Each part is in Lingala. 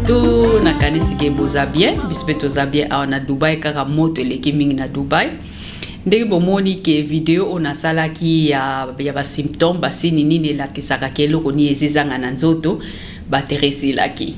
Tout nakanisi ke boza bien, biso mpe toza bien awa na Dubai, kaka moto eleki mingi na Dubai. Ndenge bomoni ke video oyo nasalaki ya basymptôme, basini nini elakisaka ke eloko nini ezezanga na nzoto, batterie esilaki,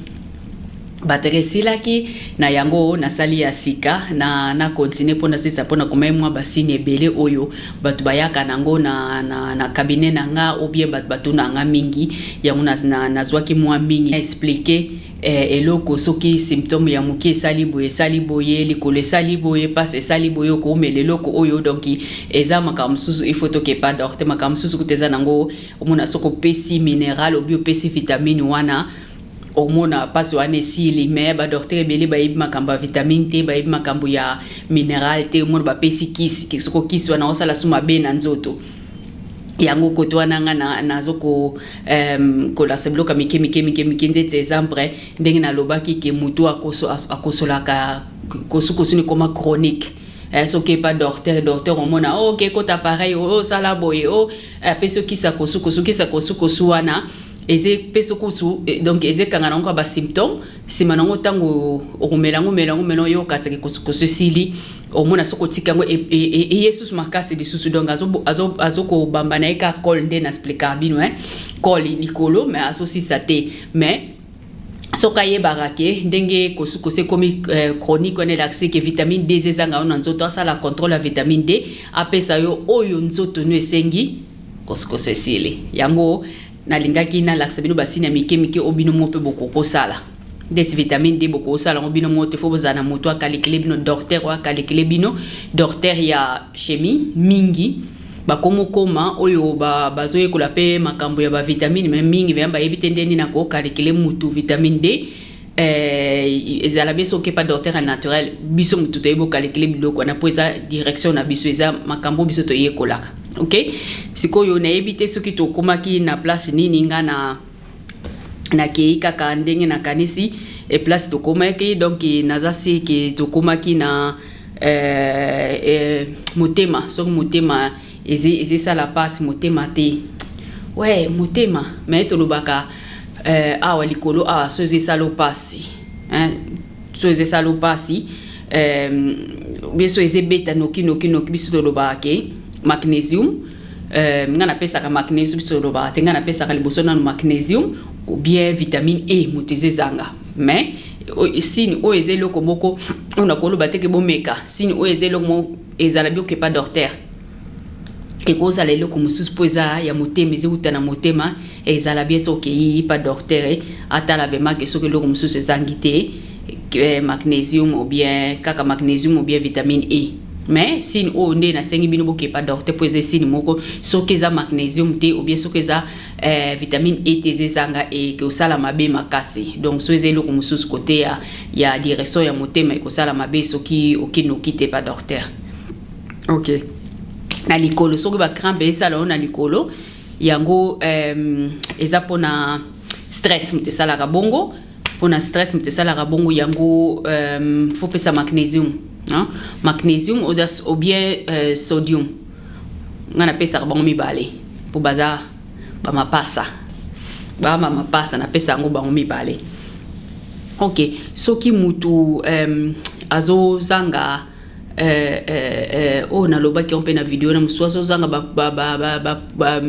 batterie esilaki na yango. Nasali ya sika na continue mpona sisa, mpona komai mwa basini ebele oyo bato bayaka nango na cabinet na nga, ou bien bato batuna nga mingi. Yango nazwaki mwa mingi expliquer eloko soki symptôme ya moke esali boye, esali boye, likolo esali boye, pasi esali boye, okoumela eloko oyo. Donc eza makambo mosusu, il faut tokepa docteur. Makambo mosusu kuta eza nango, omona soki opesi minéral obi opesi vitamine wana, omona mpasi wana esili. Mais badocteur ebele bayebi makambo ya vitamine te, bayebi makambo ya minéral te. Omona bapesi kisi, soko kisi wana osala su mabe na nzoto. Yango kote wana nga nazo kolakisa biloko ya mike mike mike mike. Ndeti exemple ndenge nalobaki ke motu akosolaka kosukosu, ekoma chronique. Soki epa docteur, docteur omona o ke kota appareil, osala boye, o apesi okisa kosukosu, kisa kosukosu wana eza epesi kusu. Donc eza ekanga nango kaka basymptôme. Nsima nango, ntango okomela yango, omela yango, omela, oyokatisaka kosukosu esili. Omona soki otika yango, eye susu makasi lisusu. Donc azokobamba na ye kaka colle nde na expliquer bino, colle likolo, mais azosisa te. Mais soki ayebaka ke ndenge kosukosu ekomi chronique wana, elakisi ke vitamine D ezanga yo na nzoto. Asala contrôle ya vitamine D, apesa yo oyo nzoto no esengi, kosukosu esili. Yango nalingaki nalakisa bino basini ya mike mike oyo bino mo mpe bokokosala. Ndesi vitamine D, bokosala yango bino mo te, faut bozala na moto acalculer bino, docteur oyo acalculer bino, docteur ya chimie mingi. Bakomokoma oyo bazoyekola mpe makambo ya bavitamine, mais mingi veya bayebi te ndeni na kocalculer mutu vitamine D. Ezala bien soki epa docteur ya naturel. Biso mutu toyebi ocalculer biloko wana, mpo eza direction na biso, eza makambo biso toyekolaka. Ok, sikoyo nayebi te soki tokomaki na place nini. Nga na nakei kaka ndenge nakanisi e place tokomaki. Donc naza si ke tokomaki na motema. Soki motema ezesala mpasi, motema te, we motema, mais tolobaka awa likolo awa, so ezesala mpasi, so ezesala mpasi, biso ezebeta noki noki noki, biso tolobaka ke magnésium. Nga napesaka magnésium. Biso tolobaka te, nga napesaka liboso nano magnésium ou bien vitamine E moto ezezanga. Mais signe oyo eza eloko moko oyo nakoloba te ke bomeka. Signe oyo eza eloko moko ezala bi okepa docteur, ekozala eloko mosusu mpo eza ya motema, ezewuta na motema. Ezala bien soki okei pa docteur, atala vraiment ke soki eloko mosusu ezangi te, magnésium ou bien kaka magnésium ou bien vitamine E. Mais signe oyo nde nasengi bino bokepa docteur, mpo eza signe moko soki eza magnésium te ou bien soki eza vitamine E te, eza ezanga, ekosala mabe makasi. Donc so eza eloko mosusu kote ya direction ya motema, ekosala mabe soki okinoki te pa docteur. Ok, na likolo, soki bacrampe esala oyo na likolo, yango eza mpona stress moto esalaka bongo, mpona stress moto esalaka bongo. Yango faut pesa magnésium, hein? Magnésium ou bien sodium. Nga napesaka bango mibale mpo baza bamapasa, bamapasa, napesa yango bango mibale. Ok, soki mutu azozanga oyo nalobaki yango mpe na video na mosusu, azozanga ba, ba, ba, ba, ba, ba,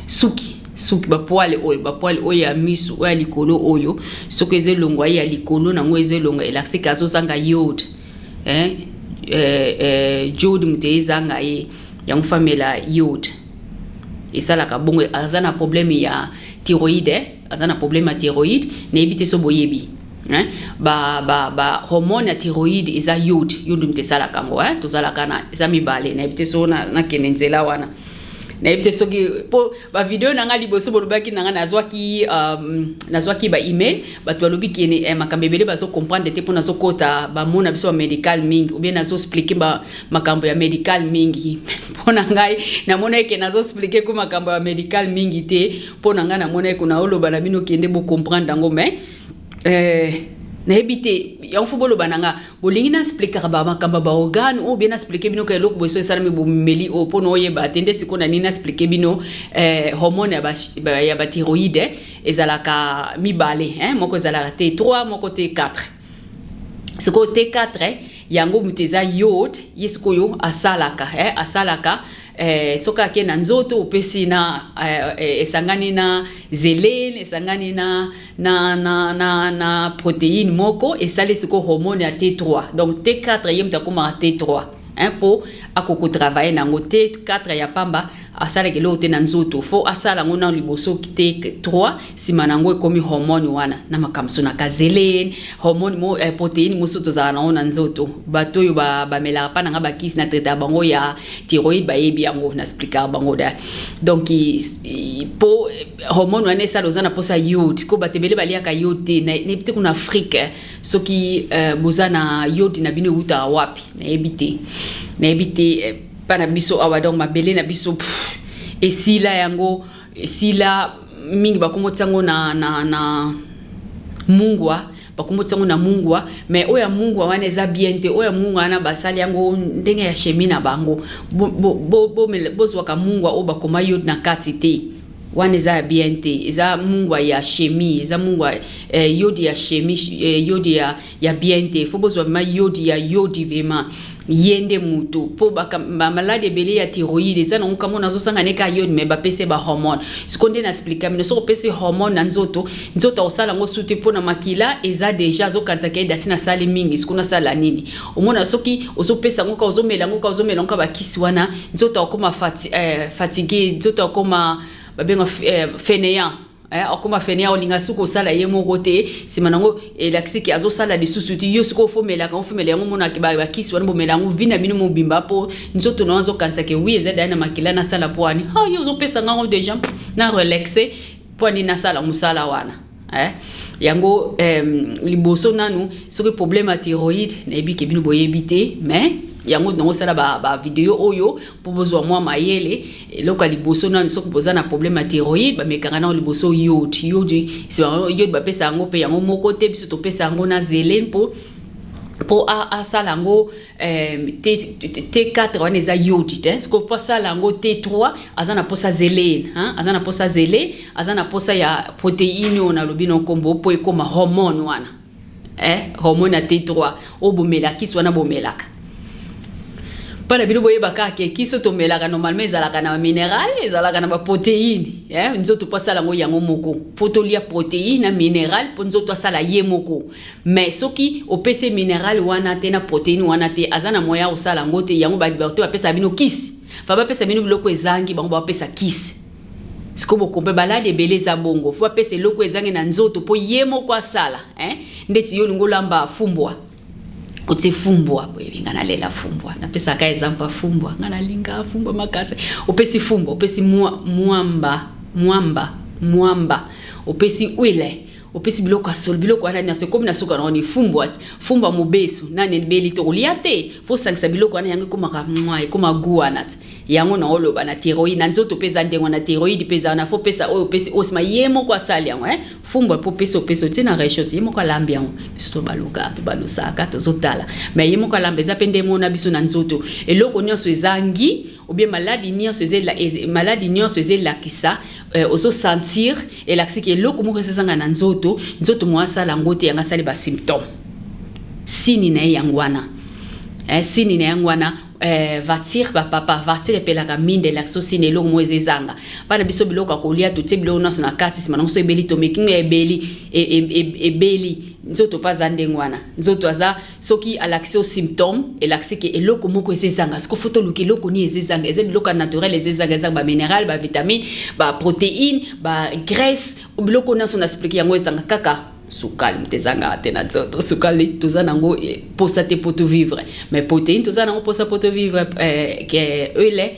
suki suki, bapoils oyo, bapoils oyo ya misu, oyo ya likolo oyo, soki eza elongwa ye ya likolo nango eza elongwa, elakisiki azozanga iode, eh, iode moto ezanga ye. Yango famela iode esalaka bongo. Aza na problème ya thyroïde, eh? Aza na problème ya thyroïde. Nayebi te so boyebi, hein? Ba hormone ya thyroïde eza iode. Iode moto esalaka yango, hein? Tozalaka na eza mibale. Nayebi te so nakende nzela wana, nayebi te soki mpo bavideo na nga liboso bolobaki na nga, nazwaki ba email, bato balobi kene makambo ebele bazocomprendre te mpo nazokɔta bamona biso bamédical mingi, ou bien nazoexpliquer makambo ya médical mingi. Mpo na ngai, namona eke nazoexpliquer ko makambo ya médical mingi te. Mpo na ngai, namona eke naoloba na bino, kende bocomprendre yango. Mais Nayebi te, yango fo boloba na nga. Bolingi na expliquaka bamakambo ya baorgane oyo bien, naexpliquer bino ka eloko boye so esalami, bomeli oyo mpona oyeba te. Nde sikoyo na nini naexpliquer bino hormone ya bathyroïde ezalaka mibale, eh? Moko ezalaka T3, moko T4. Sikoyo T4 yango moto eza iode. Ye sikoyo asalaka, asalaka soki ake na nzoto, opesi na esangani na selene, esangani na protéine moko, esali sikoyo hormone ya T3. Donc T4 ye moto akomaka T3, hein, mpo akoko travailler nango. T4 ya pamba asalaka eloko te na nzoto. Fo asala yango nano liboso T3, nsima na yango ekomi hormone wana na makambo so na kazelene hormone mo, protéine mosusu tozala nango na nzoto. Bato oyo bamelaka mpa nanga bakisi na traitaka bango ya thyroïde bayebi yango, na expliquaka bango da. Donc mpo hormone wana esala, oza na mposa iode ko bato ebele baliaka iode te. Nayebi te kuna Afrique soki boza na iode na bino eutaka wapi. Nayebi te, nayebi te mpa na biso awa. Donc mabele na biso, pff, esila yango, esila mingi. Bakomoti yango na mungwa, bakomoti yango na mungwa, mais oyo ya mungwa wana eza bien te. Oyo ya mungwa wana basali yango ndenge ya chimie na bango. Bozwaka mungwa oyo bakoma iode na kati te, wana eza ya bien te. Eza mungwa ya chimie, eza mungwa iode ya chimie, iode ya bien te. Fo bozwa vraiment iode ya iode vraiment ye nde mutu, mpo bamaladi ebele ya thyroïde eza nango kamo nazosanga ne ka iode, mais bapesi bahormone. Sikoyo nde na expliquer bino, soki opesi hormone na nzoto, nzoto akosala yango su te, mpo na makila eza déjà, azokanisaka ye dasi nasali mingi, sikoyo nasala nini? Omona soki ozopesa yango ka, ozomela yango ka, ozomela yango ka bakisi wana, nzoto akokoma fatigue, nzoto akoma babenga fainéant, akoma fainéant, olinga soki osala ye moko te. Nsima nango elakisiki azosala lisusu te. Yo soki ofomelaka, ofomela yango, omonaki bakisi wana, bomela yango vi na bino mobimba, mpo nzoto na azokanisaka wi eza daya na makila, nasala mpo wani ah, yo ozopesa ngango déjà na relaxe, mpo ani nasala mosala wana, eh? Yango liboso nanu soki problème ya thyroïde, nayebi ke bino boyebi te, mais yango nango osala bavideo ba oyo mpo bozwa mwa mayele. Eloko ya liboso nanu, soki boza na problème ya thyroïde, bamekaka nano liboso iode. Iode, iode bapesa yango mpe yango moko te. Biso topesa yango na selene mpo asala yango T4 wana eza iode te. Sikoyo mpo asala yango T3, aza na posa selene, aza na posa selene, aza na posa ya protéine oyo nalobi na nkombo, mpo ekóma hormone wana, hormone ya T3 oyo bomela kisi wana bomelaka. Mpo na bino boyeba kaka ke kisi oyo tomelaka normalement ezalaka na baminéral, ezalaka na baprotéine, Nzoto mpo asala yango yango moko, mpo tolia protéine na minéral mpo nzoto asala ye moko. Mais soki opesi minéral wana te na protéine wana te, aza na moyen osala yango te. Yango bato bapesa bino kisi, fa bapesa bino biloko ezangi bango, bapesa kisi. Sikoyo bokompe baladi ebele eza bongo, fo bapesa eloko ezangi na nzoto mpo ye moko asala, eh? Ndeti yo olingi olamba fumbwa, otie fumbwa, boyebi nga nalela fumbwa, napesaka exemple fumbwa, nga nalinga fumbwa makasi. Opesi fumbwa, opesi mwamba, mwamba, mwamba, opesi huile, opesi biloko ya solo, biloko wana nyonso ekomi na suka nango ni fumbwa, fumbwa mobesu nani ebeli te, kolia te. Fo osangisa biloko wana, yango ekomaka mwa ekoma gu wana te. Yango na oloba na thyroïde na nzoto mpe eza ndenge wana. Thyroïde mpe eza wana, fo pesa oyo opesi oyo, nsima ye moko asali yango, eh? Fumbwa mpo opesi, opesi, otie na réchaud, ye moko alambi yango. Biso tobaluka, tobalusaka, tozotala, mais ye moko alamba. Eza mpe ndenge mona biso na nzoto, eloko nyonso ezangi ou bien maladi nyonso, maladi nyonso eza elakisa ozosentir, elakisiki eloko moko ezazanga na nzoto. Nzoto mo asala yango te, yango asali basymptôme, sini na ye yango wana, sini na yango wana. Voiture bapapa, voiture epelaka minda, elakisi osini eloko moko eza ezanga. Bana biso biloko ya kolia, totie biloko nyonso na kati, nsima nango so ebeli, tomeki ngo ebeli, ebeli. Nzoto mpe aza ndenge wana. Nzoto aza soki alakisi yo symptôme, elakisi ke eloko moko eza ezanga. Siko fo toluka eloko nini eza ezanga. Eza biloko ya naturel eza ezanga, eza baminéral, bavitamine, baprotéine, bagraisse, biloko nyonso na expliquer yango ezanga. Kaka sukali moto ezangaka te na nzoto. Sukali toza nango posa te po tovivre, mais protéine toza nango posa po tovivre, ke huile,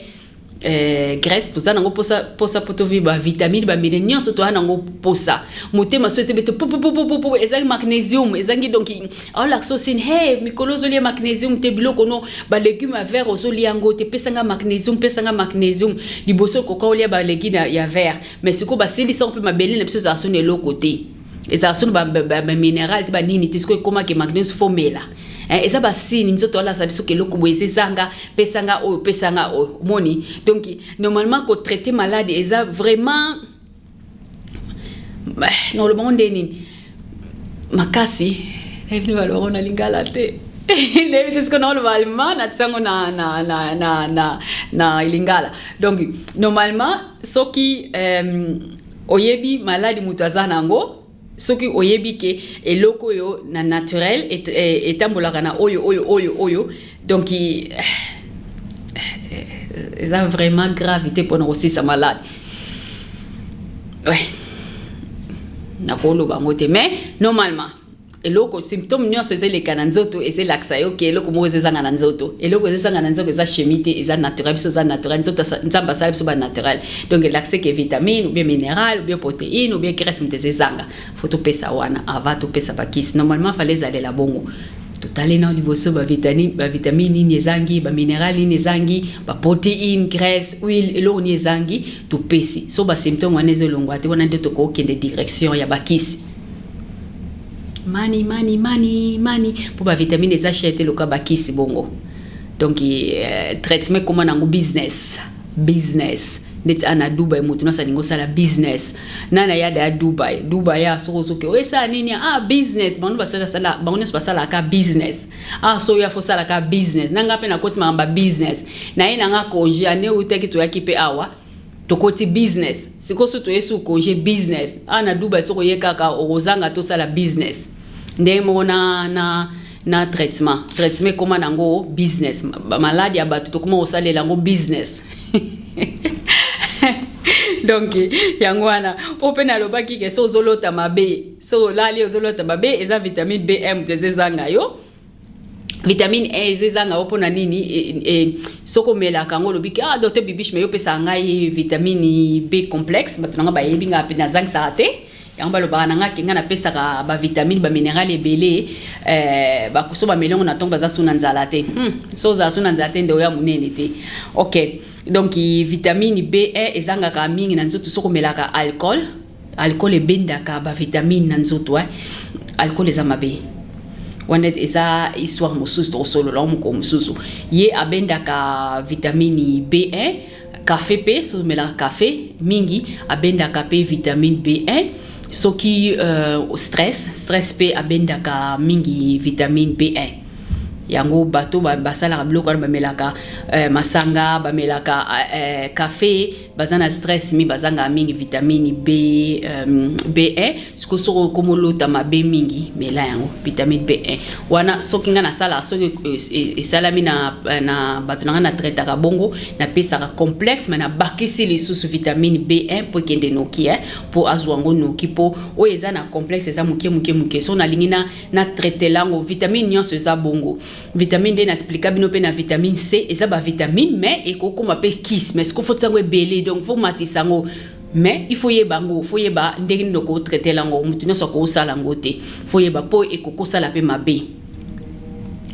graisse toza nango posa, posa po tovivre, bavitamine, bamine nyonso toza nango posa. Motema so ezebete pupupupupu, ezangi magnésium, ezangi. Donc aolakisa osini he mikolo ozolia magnésium te, biloko no balégume ya vert ozolia yango te. Pesanga magnésium, pesanga magnésium. Liboso okoka olia balégume ya vert, mais sikoyo basilisa mpe mabele na biso ezala so na eloko te. Ezala sono baminéral te, banini te. Sikoyo ekomaki magnesium, faut mela. Eza basini nzoto alasa biso ke eloko boye eza ezanga, pesanga oyo, pesanga oyo, omoni. Donc normalement kotraiter malade eza vraiment, nolobango nde nini, makasi. Nayebi balobango na lingala te, nayebi te. Sikoyo naoloba allemand, natisango na lingala. Donc normalement soki oyebi maladi moto aza nango, soki oyebi ke eloko oyo na naturel etambolaka na oyo, oyo, oyo, oyo, donc eza vraiment grave te mpona kosisa maladi. Ouais, nakoloba yango te, mais normalement eloko, symptôme nyonso eza eleka na nzoto, eza elakisa yo ke eloko moko eza ezanga na nzoto. Eloko eza ezanga na nzoto eza chimie te, eza naturel. Biso eza naturel, nzoto Nzambe asala biso banaturel. Donc elakisa ke vitamine ou bien minéral ou bien protéine ou bien graisse moto eza ezanga, faut topesa wana avant topesa bakisi. Normalement fallait ezalela bongo. Totali nao liboso bavitamine nini ezangi, baminéral nini ezangi, baprotéine, graisse, huile, eloko nini ezangi, topesi. So basymptôme wana ezolongwa te, wana nde tokokende direction ya bakisi. Mani mani mani mani, mpo bavitamine eza cher te loka bakisi bongo. Donc traitement ekóma nango business, business. Ndeti ana Dubai, moto nyonso alingi osala business. Nana yada ya Dubai, Dubai ya soki ozoke oyesala nini? Ah, business. Bango basalasala, bango nyonso basalaka business. Ah, so oyo afo osalaka business. Nanga mpe nakoti makambo ya business naye nanga congé ane outaki, toyaki mpe awa, tokoti business. Sikoyo so toye su congé, business. Awa na Dubai, soki oye kaka okozanga tosala business. Ndenge moko na traitement, traitement ekóma nango business. Maladi ya bato tokóma kosalela yango business. Donc yango wana oyo mpe nalobaki ke so ozolota mabe, so olali ozolota mabe, eza vitamine bm te eza ezanga yo, vitamine A eza ezanga yo. Mpona nini? Soki omelaka yango, olobi ke: "Ah, docteur Bibiche, me yopesaka ngai vitamine B complexe." Bato nanga bayebi ngai mpe nazangisaka te yango. Balobaka na ngai ke ngai napesaka bavitamine, baminéral ebele. So bameli yango na ntongo, baza so na nzala te. So ozala so na nzala te, nde oya monene te. Ok, donc vitamine B1 ezangaka mingi na nzoto soki omelaka alcool. Alcool ebendaka bavitamine na nzoto. Alcool eza mabe, wana eza histoire mosusu, tokosolola mokolo mosusu. Ye abendaka vitamine B1. Café mpe, soki omelaka café mingi, abendaka mpe vitamine B1. Soki stress, stress mpe abendaka mingi vitamine B1. Yango bato basalaka biloko wana, bamelaka masanga, bamelaka café, baza na stress mi, bazangaka mingi vitamine B, B1. Sikoyo soki okoma olota mabe mingi, mela yango vitamine B1 wana. Soki ngai nasalaka, soki esalami na bato na ngai, natraitaka bongo, napesaka complexe, me nabakisi lisusu vitamine B1 mpo ekende noki, mpo azwa yango noki, mpo oyo eza na complexe eza moke moke moke. So nalingi na traitela yango vitamine nyonso eza bongo. Vitamine D, naexplika bino mpe na vitamine C, eza bavitamine, mais ekokóma mpe kisi, mais sikoyo faut tia yango ebele. Donc faut matisa yango, mais il faut yeba yango, faut yeba ndenge nini okotraitela yango. Motu nyonso akosala yango te, faut yeba mpo ekokosala mpe mabe.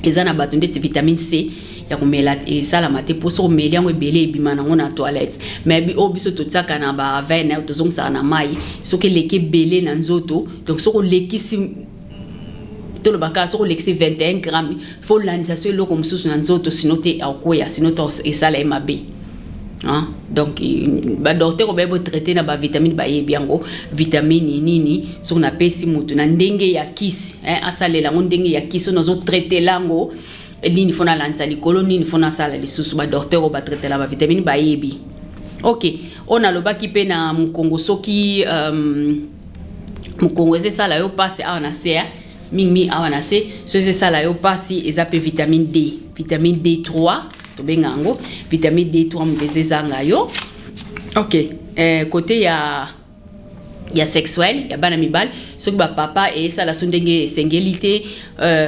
Eza na bato ndeti vitamine C ya komela esalama te, mpo soki omeli yango ebele, ebima nango na toilette. Mais oyo biso totiaka na baveine, tozongisaka na mai, soki eleki ebele na nzoto, donc soki olekisi, tolobaka soki olekisi 21 gramme, faut olandisa so eloko mosusu na nzoto, sino te akoya, sino te esala ye mabe. Hein? Donc badocteur bayebi botraiter na bavitamine, bayebi yango vitamine nini. Soki napesi motu na ndenge ya kisi, hein, asalela yango ndenge ya kisi, oyo nazotraitela yango nini, faut nalandisa likolo nini, faut nasala lisusu. Badocteur oyo batraitela bavitamine bayebi. Ok, oyo nalobaki mpe na mokongo, soki mokongo eza esala yo mpasi awa na se, mingi awa na se, so eza esala yo mpasi, eza mpe vitamine D, vitamine D3 tobenga yango. Vitamine D3 moto eza ezanga yo. Ok, côté ya sexuel ya bana mibali, soki bapapa eyesala so ndenge esengeli te,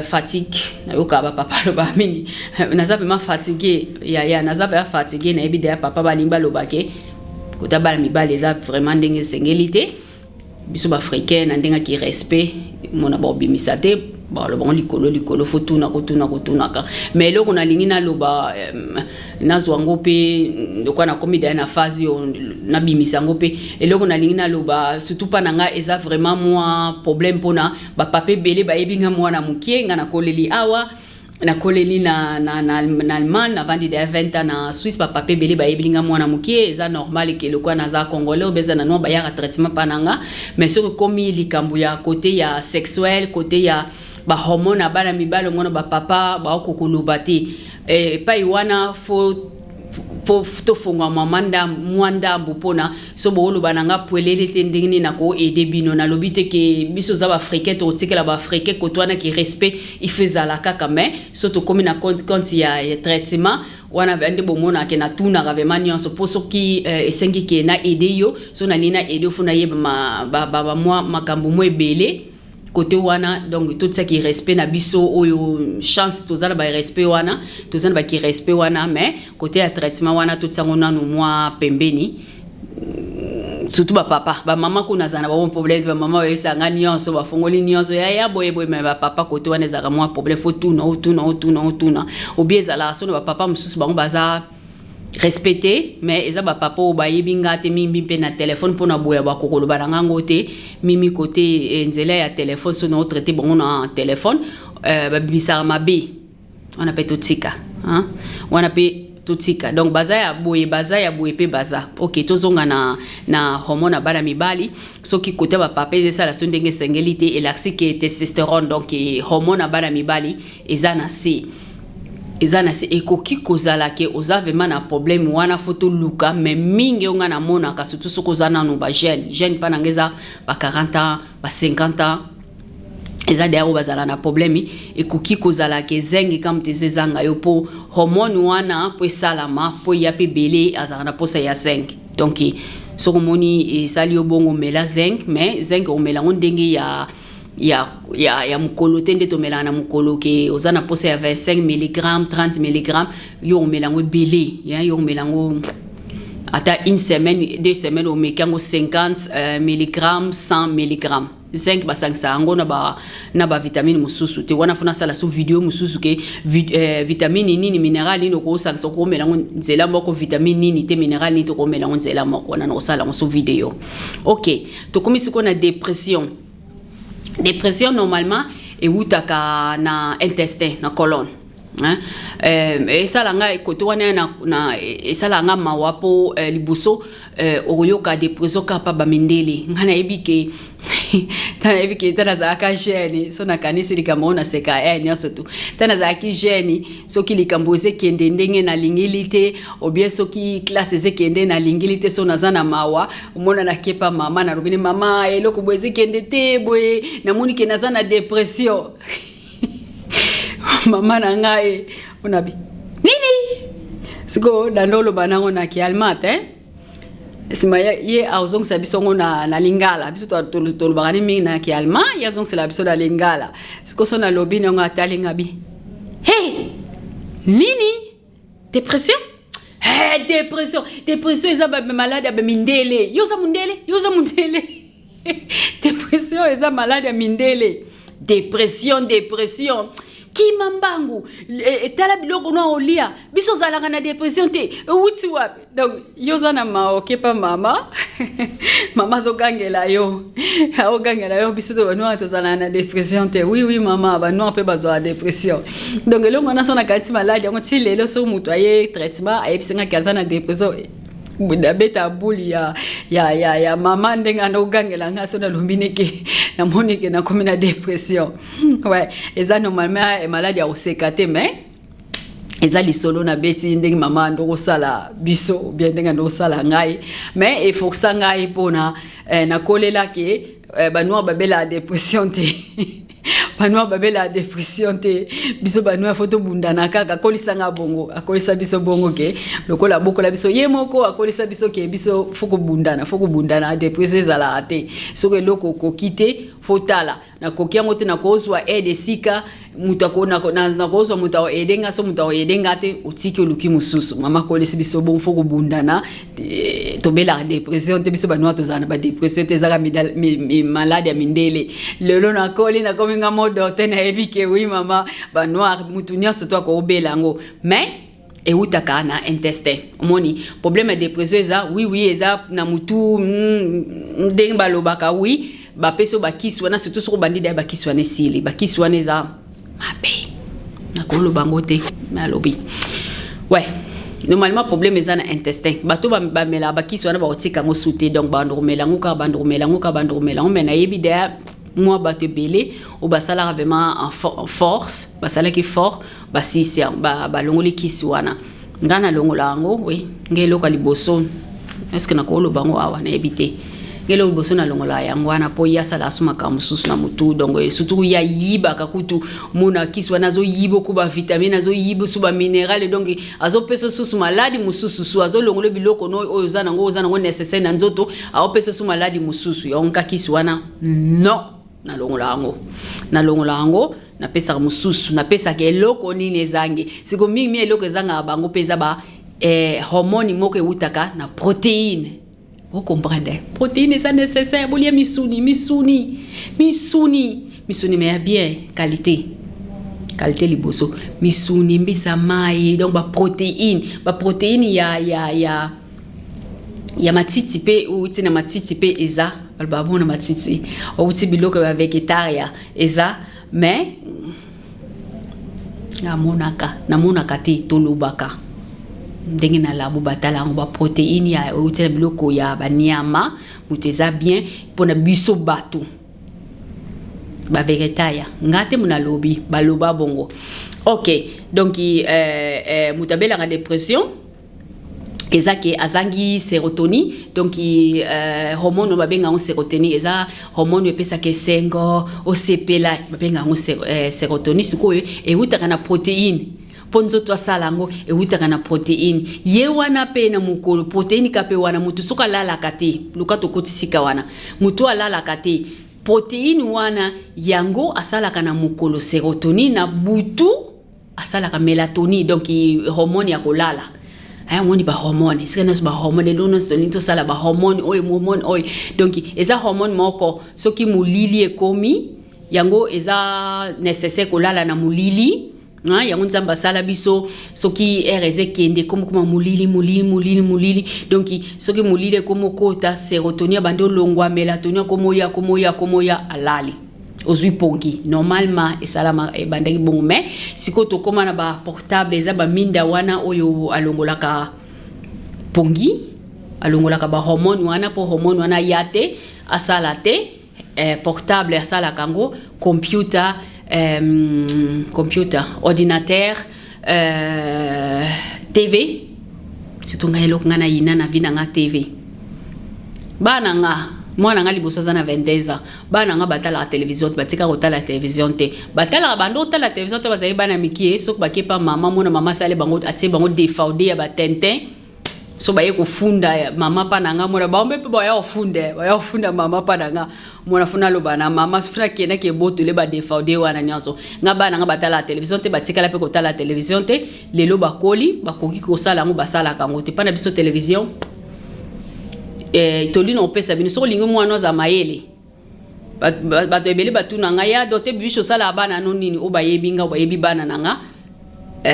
fatigue. Nayokaka bapapa aloba mingi: "Naza vraiment fatigue ya naza vraiment fatigue." Nayebi deya papa balingi balobake kota bana mibali eza vraiment ndenge esengeli te. Biso baafricain, na ndenge aki respect mona baobimisa te. Baloba ngo likolo likolo, faut tuna kotuna kotunaka. Mais eloko nalingi naloba, nazwa yango mpe lokola nakomi daya na phase oyo, nabimisa yango mpe. Eloko nalingi naloba surtout mpa na nga, eza vraiment mwa problème mpona bapapa ebele bayebi nga mwana mokie. Nga nakoleli awa, nakoleli na Allemagne, navandi daya 20 ans na Suisse. Bapapa ebele bayebeli nga mwana mokie. Eza normal ke lokola naza Congolais obe eza na noir, bayaka traitement mpa na nga. Mais soki ekomi likambo ya côté ya sexuel, côté ya bahormone ya bana mibali, omona bapapa baokoka koloba te. Epai wana faut po tofongwa mwa ndambu, mpona so booloba na nga pwelele te ndenge nini nakoaider bino. Nalobi te ke biso oza baafricain, tokotikela baafricain koto wana ki respect il faut ezala kaka. Mais so tokómi na compte ya traitement wana nde bomonaka natunaka vraiment nyonso, mpo soki esengi ke na aider yo, so nalingi na aider yo, faut nayeba mwa makambo mo ebele côté wana. Donc totiaki respect na biso oyo chance toza na barespect wana, toza na baki respect wana. Mais côté ya traitement wana, totiango nanu mwa pembeni, surtout bapapa. Bamama kuna azala na bango problème, bamama bayebisanga nyonso, bafongoli nyonso ya boye boye. Mais bapapa, côté wana ezalaka mwa problème, faut tuna, otuna, otuna, otuna. Obi ezalaka so na bapapa mosusu, bango baza respecté, mais eza bapapa oyo bayebi nga te mingi mpe na telefone, mpona boya bakokoloba na ngango te mimi kote nzela ya telefone. So na otraiter bango na telefone, babimisaka mabe wana mpe totika wana mpe totika. Donc baza ya boye, baza ya boye mpe baza. Ok, tozonga na hormone ya bana mibali. Soki kote bapapa eza esala so ndenge esengeli te, elakisi ke testostérone, donc hormone ya bana mibali, eza na se, eza na se. Ekoki kozala ke oza vraiment na problème wana, faut toluka. Mais mingi oyo nga namonaka, surtout soki oza nanu bajeune jeune, mpa nanga eza ba 40 ans, ba 50 ans, eza deya oyo bazala na problème. Ekoki kozala ke zinc kama te eza ezanga yo, mpo hormone wana mpo esalama, mpo eya mpe ebele, azalaka na mposa ya zinc. Donc soki omoni esali yo bongo, omela zinc. Mais zinc omela yango ndenge ya mokolo te, nde tomelaka na mokolo ke oza na mposa ya 25 mg, 30 mg, yo omela yango ebele. Yo omela yango ata une semaine, 2 semaines, omeki yango 50 mg, 100 mg. Zinc basangisaka yango na bavitamine mosusu te. Wana faut nasala so video mosusu ke vitamine nini, minéral nini okosangisa, okomela yango nzela moko, vitamine nini te, minéral nini te, okomela yango nzela moko. Wana nakosala yango so video. Ok, tokomi sikoyo na dépression. Dépression normalement ewutaka na intestin, na colonne, hein? Esala nga kote wana na esala nga mawa, mpo liboso okoyoka dépression kaka pa bamindele. Nga nayebi ke ta nayebi ke ta nazalaka jeune, so nakanisi likambo oyo naseka nyonso tu. Ta nazalaki jeune, soki likambo ezekende ndenge nalingili te, obie soki classe ezekende nalingili te, so naza na mawa, omona nakepa mama, nalobi ne mama: "Eloko boye ezekende te boye, namoni ke naza na dépression." Mama na ngai onabi nini? Sikoyo nando oloba nango na kiallemand te, nsima ye azongisa biso ngo na lingala. Biso tolobaka ni mingi na kiallemand, ye azongisela biso na lingala. Sikoyo so nalobi nango, atalinga bi: "Hey, nini dépression? Hey, dépression, dépression eza maladie ya bamindele. Yo oza mundele, yo oza mundele. Dépression eza maladie ya mindele. Dépression, dépression, kima mbangu, etala biloko no olia. Biso ozalaka na dépression te, ewuti wapi?" Donc yo oza na mawa, okepa mama, mama azogangela yo, aogangela yo: "Biso to banoir tozalaka na dépression te." Oui, mama, banoir mpe bazwaka dépression. Donc elongo wana so na kati maladie yango ti lelo, so moto aye traitement, ayebisingaki aza na dépression, nabeta buli ya mama ndenge anda kogangela nga so nalombi neke namoni ke nakomi na dépression. Ouais, eza normalement maladie ya koseka te, mais eza lisolo nabeti ndenge mama ando kosala biso bien, ndenge ando kosala ngai. Mais eforsa ngai mpona nakolela ke banoir babela dépression te, banoir babela dépression te. Biso banoir faut tobundana kaka. Akolisanga bongo, akolisa biso bongo ke lokola abokola biso ye moko, akolisa biso ke biso faut kobundana, faut kobundana. Dépression ezalaka te. Soki eloko okoki te, faut tala. Nakoki yango te. Nakozwa aide esika moto, nakozwa moto akoaider nga. So moto akoaider nga te, otiki, oluki mosusu. Mama akolisi biso bongo, faut kobundana. Tobelaka dépression te. Biso banoir tozala na badépression te, ezaka maladi ya mindele. Lelo nakoli, nakomi nga mo docteur, nayebi ke oui, mama, banoir, mutu nyonso to akobela yango, mais eutaka na intestin. Omoni, problème ya dépression eza, oui, eza na mutu ndenge balobaka. Oui, bapesi oyo bakisi wana, surtout soki obandi daya bakisi wana, esili. Bakisi wana eza mabe, nakoloba yango te, me alobi ouais, normalement problème eza na intestin. Bato bamelaka bakisi wana, bakotika yango su te. Donc bando komela yango kaka, bando komela yango kaka, bando komela yango. Me nayebi daya mwa bato ebele oyo basalaka vraiment en force, basalaki fort, basisi, balongoli kisi wana. Ngai nalongola yango, oui. Ngai eloko ya liboso, est-ce nakoloba yango awa? Nayebi te. Ngai eloko liboso nalongola yango wana, mpo ye asala aso makambo mosusu na motu. Donc surtout ye ayibaka kutu, mona kisi wana azoyiba oku bavitamine, azoyiba su baminéral, donc azopesa susu maladi mosusu. Su azolongola biloko no oyo oza nango, oza nango nécessaire na nzoto, aopesa su maladi mosusu. Yango nka kisi wana, non, nalongola yango, nalongola yango, napesaka mosusu. Napesaka eloko nini ezangi siko mingi. Eloko ezangaka bango mpe eza ba hormone moko ewutaka na protéine. Ocomprendre, protéine eza nécessaire. Bolia misuni, misuni, misuni, misuni, mais ya bien, qualité, qualité liboso. Misuni, mbisa mai, donc baprotéine, baprotéine ya matiti mpe outi na matiti mpe eza, baloba bona matiti outi biloko ya végétaria eza. Mais namonaka, namonaka te. Tolobaka ndenge na labo batala yango, baprotéine ya outi na biloko ya banyama moto eza bien mpona biso bato bavégétaria. Nga te mo nalobi, baloba bongo. Ok, donc moto abelaka dépression eza ke azangi sérotonine. Donc hormone oyo babenga yango sérotonine, eza hormone oyo epesaka esengo, osepela, babenga yango sérotonine. Sikoyo ewutaka na protéine. Mpo nzoto asala yango, ewutaka na protéine. Ye wana mpe na mokolo protéine ka mpe wana, motu soki alalaka te, luka tokoti sika wana, motu alalaka te, protéine wana yango asalaka na mokolo sérotonine, na butu asalaka mélatonine, donc hormone ya kolala. Aya moni bahormone esika nyonso, bahormone eloko nyonso tolingi tosala, bahormone oyo, hormone oyo. Donc eza hormone moko, soki molili ekomi, yango eza nécessaire kolala na molili. Yango Nzambe asala biso, soki heure eza ekende, ekomi koma molili, molili, molili, molili. Donc soki molili ekomi okota, sérotonine abandi olongwa, mélatonine akomoya, akomoya, akomoya, alali, ozwi pongi. Normalement esalama ebandaki bongo, mais sikoyo tokóma na baportable, eza baminda wana oyo alongolaka pongi, alongolaka bahormone wana, mpo hormone wana ya te asala te. Portable asalaka yango, computer, computer, ordinateur, TV surtout. Ngai eloko ngai nayina na vie na nga, TV. Bana nga, mwana nga liboso aza na 22 ans. Bana nga batalaka télévision te, batika kotala télévision te. Batalaka, bando kotala télévision te, bazali bana mikie. Soki bake pa mama, mona mama asali bango, atie bango défaudé ya batintin. So baye kofunda mama mpa na nga, mona bango mpe baya kofunda, baya kofunda mama mpa na nga. Mona funa aloba na mama, funa akendaki ebotole badéfaudé wana nyonso. Nga bana nga batalaka télévision te, batikala mpe kotala télévision te. Lelo bakoli, bakoki kosala yango, basalaka yango te. Mpa na biso télévision, tolino opesa bino. Soki olingi mwana aza mayele, bato ebele batuna ngai: ya docteur Bibiche, osalaka bana no nini? Oyo bayebi nga, bayebi bana na nga.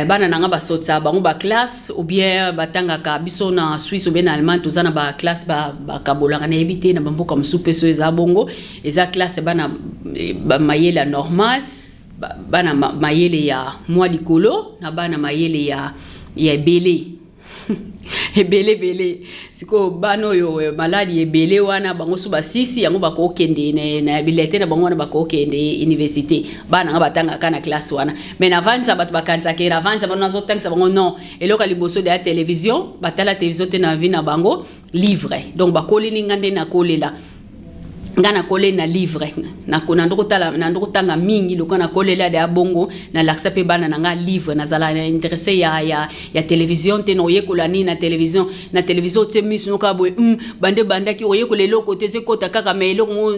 Bana na nga basotisaka bango baclasse ou bien batangaka. Biso na Suisse ou bien na Allemagne, toza na baclasse bakabolaka. Nayebi te na bamboka mosusu mpe so eza bongo. Eza classe bana mayele ya normal, bana mayele ya mwa likolo na bana mayele ya ebele ebele ebele. Sikoyo bana oyo maladi ebele wana, bango so basisi yango, bakokende na bilete na bango wana, bakokende université. Bana nga batangaka na classe wana, mais navandisa bato bakanisaka navandisa bango, nazotangisa bango. Non, eloko ya liboso de ya télévision, batala télévision te na vie na bango. Livre, donc bakoleli nga nde nakolela. Nga nakoleli na livre, nando kotanga mingi. Lokola nakoleli ade ya bongo, nalakisa mpe bana na nga livre. Nazala na intéressé ya télévision te. Na oyekola nini na télévision? Na télévision otie miso noka boye, bande bandaki oyekola eloko te. Ezekota kaka, mais eloko mo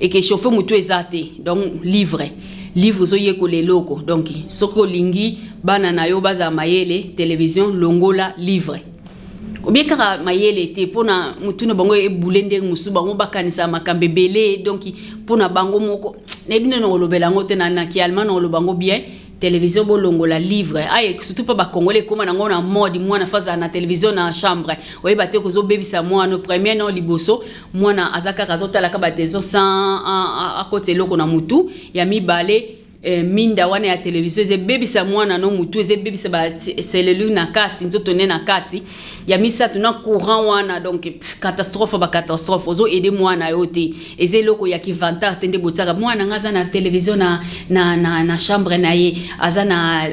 ekechauffe motu eza te. Donc livre, livre ozoyekola eloko. Donc soki olingi bana na yo bazala mayele, télévision longola, livre. Obie kaka mayele te mpona motu na bango ebule ndenge mosusu, bango bakanisa makambo ebele. Donc mpona bango moko, nayebi nde na kolobela yango te na kiallemand, na koloba yango bien. Télévision bolongola, livre. Aye, surtout mpo bakongole ekóma nango na mode, mwana fa azala na télévision na chambre. Oyeba te kozobebisa mwana. Premier no liboso, mwana aza kaka azotalaka batélévision sans akota eloko na mutu. Ya mibale, minda wana ya télévision ezebebisa mwana no mutu, ezebebisa bacellules na kati, nzoto nde na kati. Ya misato, na courant wana. Donc pff, catastrophe, bacatastrophe. Ozoaider mwana yo te, eza eloko ya kivantard te nde botiaka mwana nga aza na télévision na chambre na ye, aza na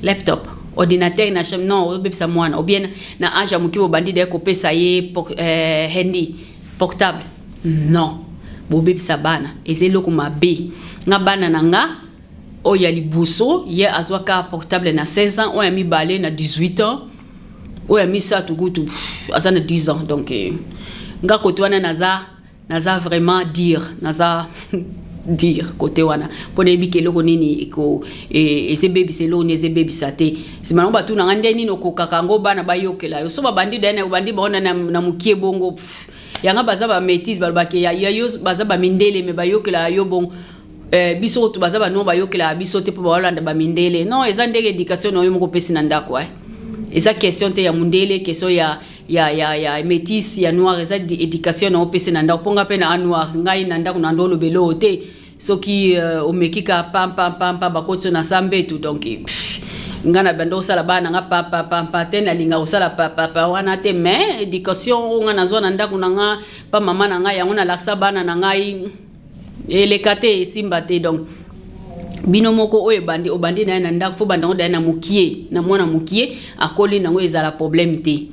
laptop, ordinateur na chambre. Non, ozobebisa mwana. Ou bien na age ya moke, bobandi de kopesa ye handy portable. Non, bobebisa bana, eza eloko mabe. Nga bana na nga, oyo ya liboso ye azwaka portable na 16 ans, oyo ya mibale na 18 ans, oyo ya misato kutu aza na 10 ans. Donc nga kote wana naza vraiment dire, naza dire kote wana mpo nayebi ke eloko nini ezebebisa, eloko nini ezebebisa te. Nsima nango batuna nga nde nini okokaka yango, bana bayokela yo. So babandi dana, obandi bango na mokie bongo, yanga baza bamétis, balobaki ya yo baza bamindele, me bayokelaka yo bongo. Biso kutu baza banoir, bayokelaka biso te mpo baolanda bamindele. Non, eza ndenge éducation na yo moko opesi na ndako. Eza question te ya mundele, question ya métis, ya noir. Eza éducation na opesi na ndako. Mpo nga mpe na noir, ngai na ndako na ndo olobela oyo te. Soki omeki ka pampampampa, bakoti na sambetu. Donc pff, nga na banda kosala bana nga pampapampa te, nalinga kosala papapa wana te. Mais éducation oyo nga nazwa na ndako na nga pa mama na ngai, yango nalakisa bana na ngai. Eleka te, esimba te. Donc bino moko oyo ebandi, obandi na ye na ndako, fo bandango daye na mokie, na mwana mokie akoli nango, ezala problème te,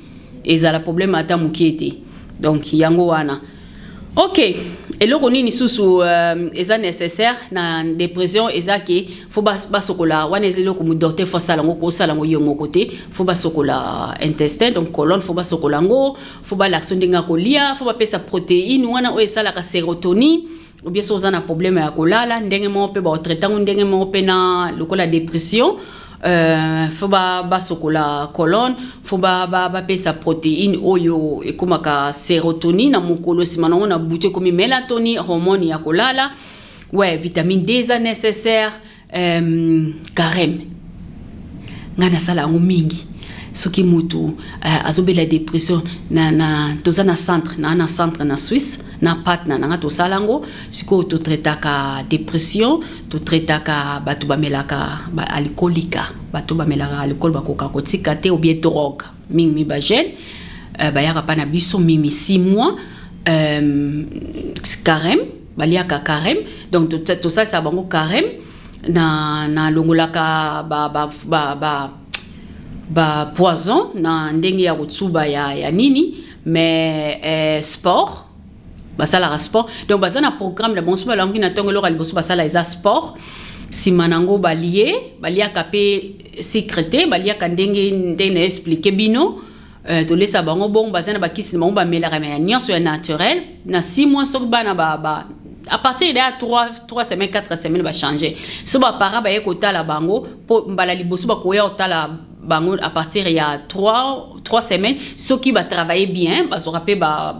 ezala problème ata mokie te. Donc yango wana. Ok, eloko nini susu eza nécessaire na dépression? Eza ke fo basokola wana, eza eloko docteur fo asala yango, kosala yango yo moko te. Fo basokola intestin, donc colonne fo basokola yango, fo balakisa ndenge ya kolia, fo bapesa protéine wana oyo esalaka sérotonine. Ou bien so oza na problème ya kolala, ndenge moko mpe baotraite yango, ndenge moko mpe na lokola dépression. Fo basokola colonne, fo bapesa protéine oyo ekomaka sérotonine na mokolo, nsima nango na butu ekomi mélatonine, hormone ya kolala. Ouais, vitamine D eza nécessaire. Carême, ngai nasala yango mingi. Soki motu azobela dépression na toza na centre na centre na Suisse na partner na nga, tosala yango. Sikoyo totraitaka dépression, totraitaka bato bamelaka baalcoolika, bato bamelaka alcool bakoka kotika te, ou bien drogue mingi, bajeunes bayaka mpa na biso mingi. 6 mois carême, baliaka carême. Donc tosalisa bango carême na longolaka ba poison na ndenge ya kotsuba ya nini. Mais sport, basalaka sport. Donc baza na programme na bango. So balangoki na ntongo, eloko ya liboso basala eza sport. Nsima nango balie, baliaka mpe sucre te, baliaka ndenge ndenge na expliquer bino. Tolesa bango bongo, baza na bakisi na bango bamelaka, me ya nyonso ya naturel. Na 6 mois, soki bana ba à partir de 3 semaines, 4 semaines, bachange. So baparents baye kotala bango mpo mbala liboso, bakoya kotala bango à partir ya 3 semaines. Soki batravaille bien, bazwaka mpe ba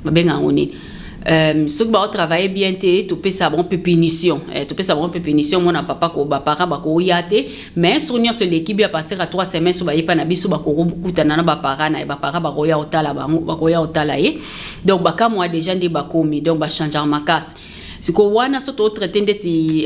babenga yango nini, soki baotravaille bien te, topesa bango mpe punition. Topesa bango mpe punition. Mona papa ko baparents bakoya te, mais soki nyonso eleki bi, à partir ya 3 semaines, so bayepa na biso, bakokutana na baparents na ye, baparents bakoya kotala bango, bakoya kotala ye. Donc bakamwa déjà nde bakomi, donc bachangeaka makasi. Sikoyo wana so totraite ndeti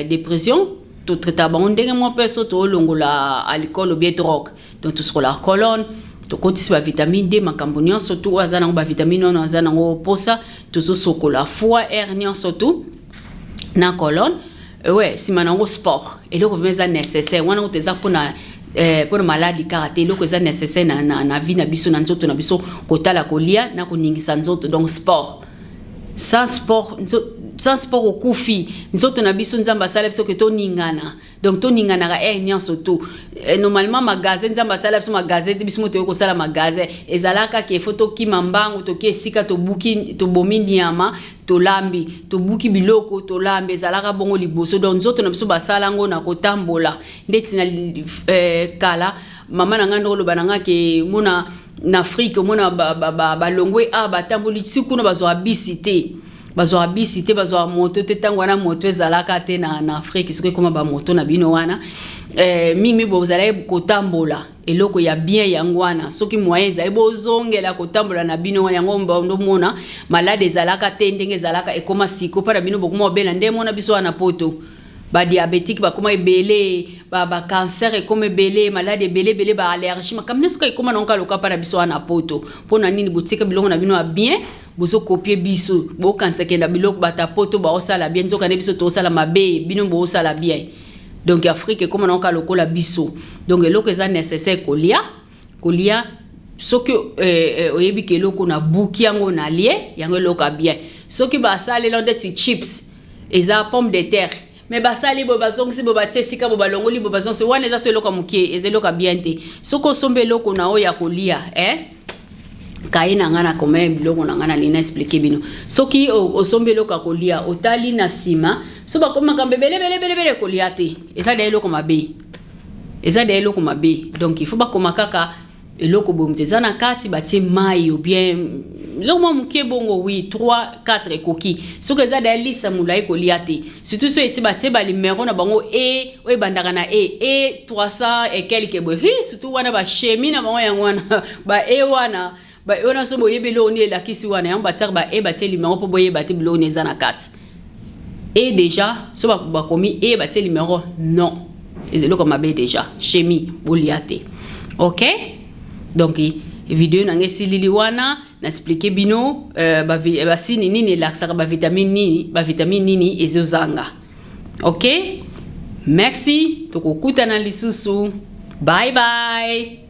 dépression, totraita bango ndenge moko mpe so toolongola alcool ou bien drogue. Donc tosukolaka colonne, tokotisi bavitamine D, makambo nyonso tu oyo aza nango, bavitamine wana aza nango posa. Tozosokola foie aire nyonso tu na colonne. Ouais, nsima nango sport, eloko vraiment eza nécessaire wana kutu eza mpona Mpona maladi kaka te, eloko eza nécessaire na vie na biso, na nzoto na biso, kotala kolia na koningisa nzoto, donc sport. Sans sport, sans sport okufi. Nzoto na biso, Nzambe asala biso ke toningana, donc toninganaka heure nyonso tu. Normalement magasin, Nzambe asala biso magasin te, biso mo toyei kosala magasin. Ezalaka ke faut tokima mbangu, toki esika, tobuki, tobomi nyama, tolambi, tobuki biloko, tolambi. Ezalaka bongo liboso. Donc nzoto na biso basala yango na kotambola. Ndeti na kala, mama na ngai nde oloba na ngai ke mona na Afrique, omona balongwe a batamboli ti kuna, bazwaka bisi te, bazwaka bisi te, bazwaka moto te. Ntango wana moto ezalaka te na Afrique. Soki ekóma bamoto na bino wana, mingi bozalaki kotambola. Eloko ya bien yango wana. Soki moyen ezali, bozongela kotambola na bino wana. Yango ndomona malade ezalaka te ndenge ezalaka ekóma siko mpo na bino. Bokoma obela nde mona biso wana poto, badiabétique bakóma ebele, bacancer ekóma ebele, malade ebele ebele, baallergie, makambo nyonso kaka ekóma nango kaloka mpa na biso wana poto. Mpo na nini botika biloko na bino ya bien, bozocopier biso? Bokanisa kenda biloko bato ya poto baosala bien, nzoka nde biso tozosala mabe, bino boosala bien. Donc Afrique ekóma nango kaka lokola biso. Donc eloko eza nécessaire, kolia, kolia. Soki oyebi ke eloko nabuki yango, nalie yango, eloko ya bien. Soki basalela ndeti chips, eza pomme de terre, mais basali boye, bazongisi boye, batie esika boye, balongoli boye, bazongisi wana, eza so eloko ya moke, eza eloko ya bien te. Soki osombi eloko na oyo ya kolia, kaye na ngai, nakoma biloko na ngai na nini, na expliquer bino. Soki osombi eloko ya kolia, otali na nsima, so bakomi makambo ebele ebele ebele ebele, kolia te. Eza da eloko mabe, eza da eloko mabe. Donc il faut bakoma kaka eloko boye, moto eza na kati, batie mai ou bien eloko mwa moke bongo, oui, 3 4 ekoki. Soki eza da lisa molai, kolia te. Surtout so eti batie banuméro na bango e oyo ebandaka na e e 300 et quelque boye, hi, surtout wana bachimie na bango yango wana, ba e wana, ba e wana, so boyebi eloko nini elakisi wana. Yango batiaka ba e, batie numéro mpo boyeba te biloko nini eza na kati. E déjà, so bakomi e, batie numéro, non, eza eloko mabe déjà, chimie, bolia te. Ok, donc video na ngai esilili wana. Na expliquer bino basini nini elakisaka bavitamine nini, bavitamine nini ezozanga. Ok, merci, tokokutana lisusu. Bye bye.